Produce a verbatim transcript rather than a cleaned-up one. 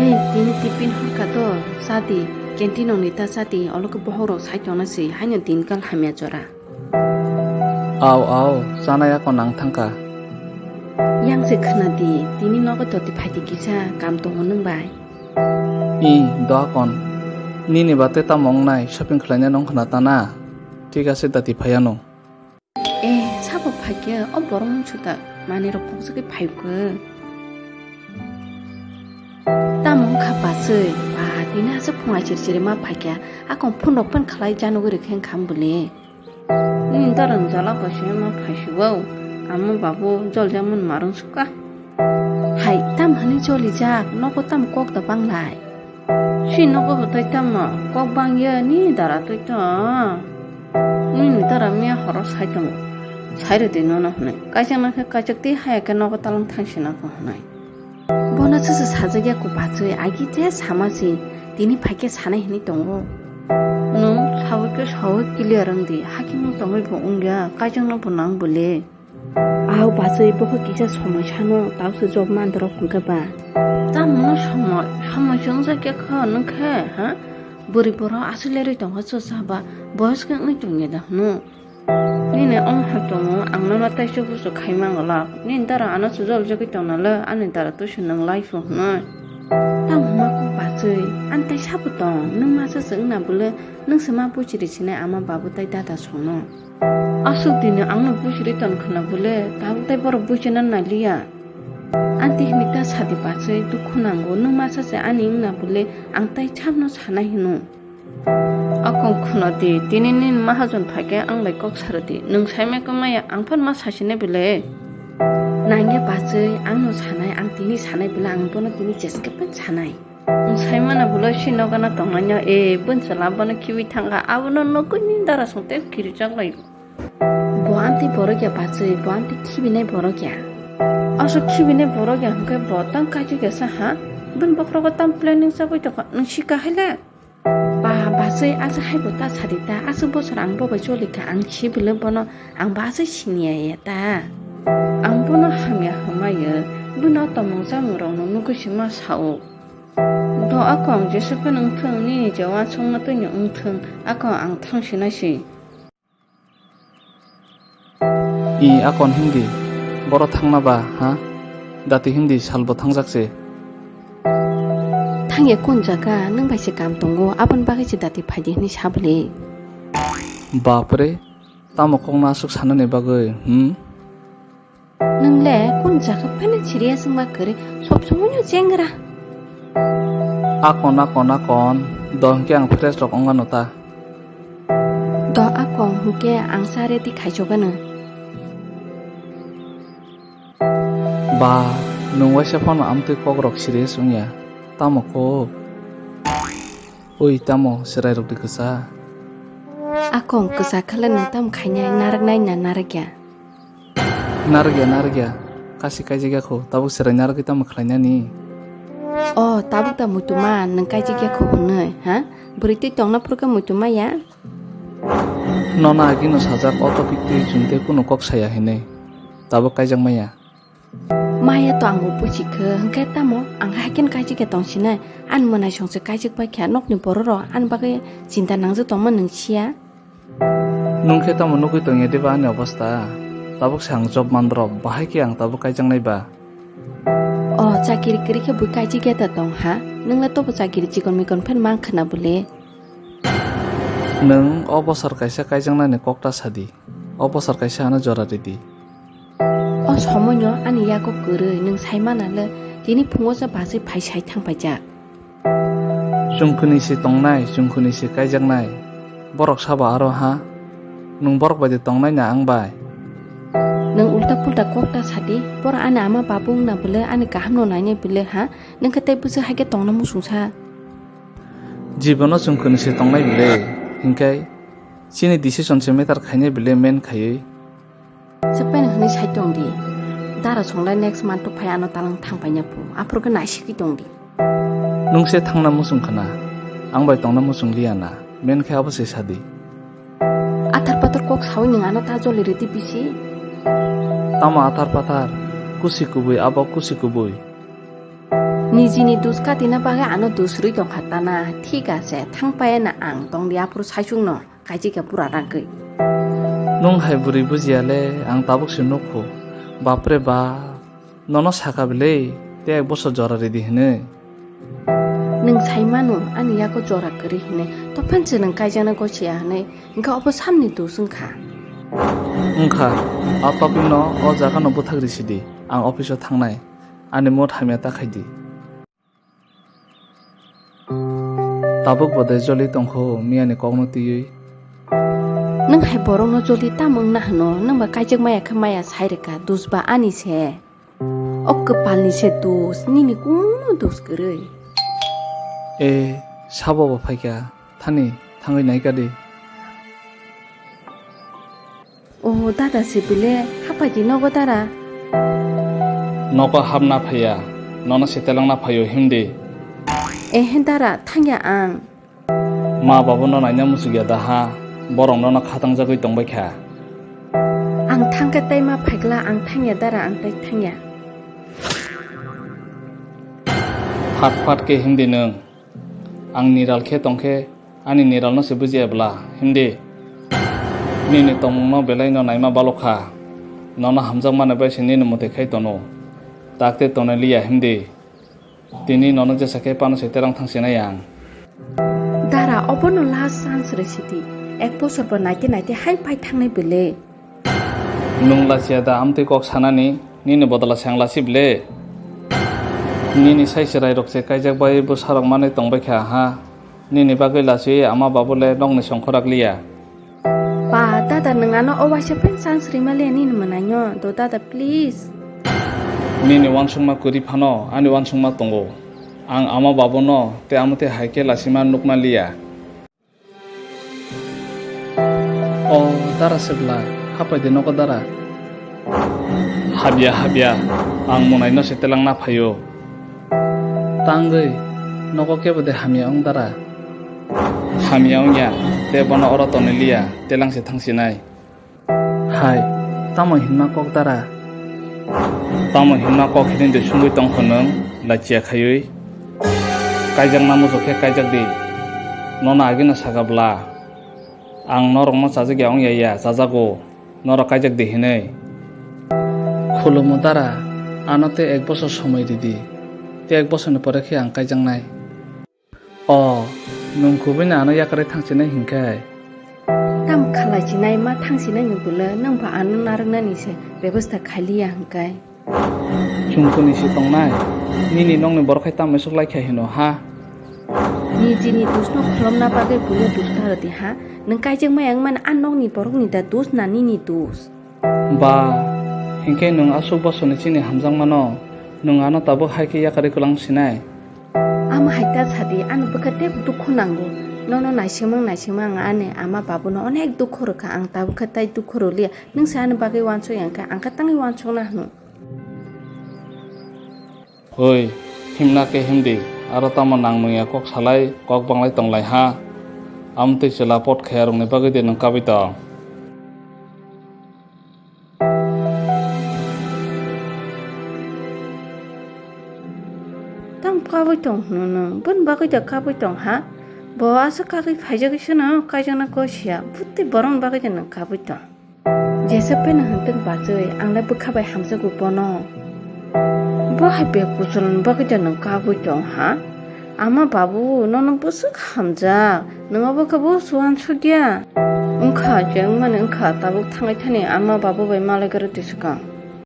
Eh, tini tiffin hor kha to, cha di, canteen ni ta cha di, olo khe bohok rok sai tongna se, haino din kal hamya jora. Au, au, chanai akon ang thangkha. Yang se khna di, tini nogo toti phai di kisa, kam tongo nwng bai. I, do akon. Nini bate tamo wngnai, shopping khlaina nong khna ta na? Thik ase, dati phai ano. Eh, sabo phaikhe, o borok mung suda, manwi rok pokjagwi phaikhe. Tamo wngkha bachwi, ba, tini aswk phunga chiri chiri ma phaikha, akon phone rok pen khlai janugwi rwkhe wngkha bwle. Nini dorong jala bo se ma phaisio, amo babu jol jamon marung sukha. Hai, tam hwnwi jolijak, nogo tam kok da banglai. Si nogo bo tei tamo, kok bangya ni dara tei to. Nini dara miya horo sai tongo. Sai rwdi nono hwnwi. Kaijak na khe kaijak tei haya khe nogo talang thang sina ko hwnwi. Bono chuchu sajagya ko bachwi, agi je sama si, tini phaikhe sanai hwnwi tongo. Nwng sawi khe sawi clear wngdi, hakhe nwng tongwi bo wngya, kaijakno bo nang bole. Au bachwi, bokhe kisa somoi sano, tausu job mandorok hwnkhe ba. Tamno somoi, somoi se wngjakya kho nwng khe, ha? Bwrwi borok aswk lerwi tongkha chucha ba, boyos khe wngwi tongya da hwno. Nini ong ha tongo, ang nono taisu busu khai mango lak. Nini dara ano sujol jagwi tongna le, ani dara tuisu nang lai phu hwnwi. Tamo ma kok bachwi, ani tai sabo tong, nwng masa se wngna bwle, nwng se ma buchiri sinai ama babu tai dada songno. Aswk dini angno buchiri ton khwna bwle, tabuk tai borok buchina naliya. Ani tai hwnwi ta sadi bachwi, dukhu nango, nwng masa se ani wngna bwle, ang tai sabno sanai hwno. Akon khwna di, tini nini mahajon phaikhe ang bai kok sarwdi. Nwng saimai khe maya, ang phano ma sasinai bwle. Nangya bachwi, angno sanai, ang tini sanai bwle, ang bono tini jeske pen sanai. Nwng saimano bwle si nokana tongnaino, e, bwnsala bono khibi thangkha, abono nukui ni dara song tei kirijak lai. Bo amtwi borok ya bachwi, bo amtwi khibinai borok ya. Aswk khibinai borok ya hwnkhe bo tang kaijakya sa ha? Bini bokhorogo tam planning chagwi tongkha, nwng sika hai le? Ba, bachwi, aswk hai bo ta sadi ta, aswk bosor ang bo bai choli kha, ang si bwle bono, ang bo aswk siniya ya ta. Ang bono hamya hwnmai o, bini o tongmung chamung rokno nugwi se ma sao. Do akong jesa phano wngthung, nini je uansukma twino wngthung, akong ang thang sinai se. I, akon himdi, boro thangna ba, ha? Dati himdi, salbo thangjak se. Thangya kun jaga, nwng bai se kam tongo, aboni bagwi se dati phaidi hwnwi sa bwle. Bapre, tamo kokno aswk sanani bagwi, hmm? Nwng le kun jaga phano serious wngma kwrwi, sob somoino chengra. Akon, akon, akon, do hwnkhe ang fresh rok wngano ta. Do akong hwnkhe ang sa ready khaijokgano. Ba, nwng waisa phano amtwi kokrok serious wngya. Tamo kok? Oi, tamo chwrairokni kwsa? Akong kwsa khala nwng tamo khainai, narwknai na narwkya? Narwkya, narwkya. Kasi kaijakya kho, tabuk chwrai narwgwi tamo khlainani? O, tabuk da muituma, nwng kaijakya kho hwnwi, ha? Bwrwi twi tongna phurkhe muituma ya? Nono agino sajak, o topic twi chwng tei kunu kok saya hinwi. Tabuk kaijak maya. Maya to angbo buji khe, hwnkhe tamo ang haikhe kaijak ya tong sinai, ani mwnaisong se kaijak bai kha, nokni borok rok ani bagwi chinta nangjak tongma nwng siya? Nwng khe tamo nugwi tongya diba ani obostha? Tabuk se ang job mandrop, bahai khe ang tabuk kaijaknai ba? O, chakiri kwrwi khe bui kaijak ya ta tong ha? Nwng le tobo chakiri chikon mikon phan mang khwna bwle? Nwng o bosor kaisa kaijaknani kok ta sadi. O bosor kaisa ano jora ridi. O somoino ani yago kwrwi, nwng sai mana le, tini phungo se bachwi phai sai thang paijak. Chwngkhwni se tongnai, chwngkhwni se kaijaknai. Borok sabo aro ha? Nwng borok bai de tongnai na ang bai? Nwng ulta pulta kok ta sadi, borok ani ama babu wngna bwle, ani kahamno nainai bwle ha? Nwng khe tei bwswk hai khe tongna muchungsa? Jibono chwngkhwni se tongnai bwle, hinkhe chini decision se matter khainai bwle main khaiwi. Chwpeno hwnwi sai tong di. Dara songlai next month o phai ano talang thang paina phu. Aphuru khe naisigwi tong di. Nwng se thangna muchung khna, ang bai tongna muchung liya na, men khe abo se sadi. Athar pathar kok sawi nwng ano ta joli rwdi bisi. Tamo athar pathar, kusi kubui abo kusi kubui. Nijini dus katina bagwi ano dus rwi tongkha tana. Thik ase, thang paya na ang tong di aphuru saichung no, kaijika pura ragwi. Nwng hai bwrwi bujiya le, ang tabuk se nukhu. Bapre bap, nono saka bwle, tei ek bosor jora ridi hinwi. Nwng sai mano, ani yago jora kwrwi hinwi. Tophan se nwng kaijakna gochiya hinwi. Hinkhe obo samni dus wngkha. Wngkha, a topic no o jaga no bwthak risi di. Ang office o thangnai. Ani mood hamya ta khai di. Tabuk bo de joli tongkho miyani kokno twiwi. Nwng hai borokno joli tamo wngna hwno? Nwng ba kaijak maya khe maya sai rwkha, dus ba ani se. O kwpalni se dus, nini kunu dus kwrwi. E, sabo bo phaikha, thani thangwi naikha di. O dada se bile, hapai di nogo dara. Nogo hapna phaiya, nono setelangna phaio himdi. Ehe dara, thangya ang. Ma babuno naina muchukya da ha, borok nono khatangjagwi tongbaikha. Ang thangkhe tei ma phaikla, ang thangya dara, ang tei thangya. Phat phat khe himdi nwng. Ang niral khe tongkhe, ani niralno se bujiya bwla, himdi. Nini tongmungno belaino naima balokha. Nono hamjakmani bai se nini mwtai khai tono. Takte tonwi liya, himdi. Tini nono jesa khe pano se terang thang sinai ang. Dara, obono last chance rw sidi. Ek bosor bo naite naite hai phai thangnai bwle. Nwng lachiya da amtwi kok sanani, nini bodola se ang lasi bwle. Nini sai chwrairok se kaijak bai bwsarok manwi tongbaikha ha. Nini bagwi lasiwi ama babu le nokni songkhor rak liya. Ba, dada, nwng ano o waisa pen chance rima le nini mwnaino, do dada, please. Nini uansukma kwrwi phano ani uansukma tongo. Ang ama babuno tei amtwi hai khe lasima nukna liya. O dara se bwla, hapai de nogo dara. Habya, habya, ang mwnaino se telangna phaio. Tangwi, nogo kebo de hamya wng dara? Hamya wngya, tei bono oro tonwi liya, telang se thang sinai. Hai, tamo hinma kok dara? Tamo hinma kok hinwi de sungwi tongkho nwng, lachiya khaiwi? Kaijakna muchuk khe kaijak di. Nono agino saka bwla. Ang norokno chajak ya wng ya ya, chajago. Norok kaijak di hinwi. Khulumo dara, ano tei ek bosor somoi ridi. Tei ek bosorni pore khe ang kaijaknai. O, nwng kubuino ano yakarwi thangsinai hinkhai? Tamo khalai sinai ma thangsinai ni bwle, nwng bo ano narwknani se bebosta khailiya hinkhai. Chwng kuni se tongnai? Nini nokni borok hai tamo swk lai kha hino ha? Nijini dusno kholomna bagwi buino dus kha rwdi ha? Nwng kaijakma wngmani a nokni borokni da dus na nini dus? Ba, hinkhe nwng aswk bosorni chini hamjakmano, nwng ano tabuk hai khe yakarwi kwlang sinai? Amo hai ta sadi, ano bwkha tei dukhu nango. Nono naisingmung naisingmung ang ani ama babuno onek dukhu rwkha, ang tabuk khe tai dukhu rwliya. Nwng se ani bagwi uansuk ya wngkha, ang khe tangwi uansukna hwnwi. Oi, himna khe himdi, aro tamo nang nungya kok salai, kok banglai tonglai ha. Amtwi chwla pot khayarokni bagwi de nwng kabui tong? Tamo kabui tong hwno nwng? Boni bagwi da kabui tong ha? Bo aswk kagwi phaijagwi se no kaijakna kok siya, bwtwi borokni bagwi da nwng kabui tong. Jesa pheno hwntwk bachwi, ang le bwkha bai hamjakgo bono. Bo hai bek kuchulni bagwi da nwng kabui tong ha? Ama babu, nono bwswk hamjak, nwng obo khe bo uansukya. Wngkha, je wngmani wngkha, tabuk thangwi thani ama babu bai malai kwrwi twi swkang.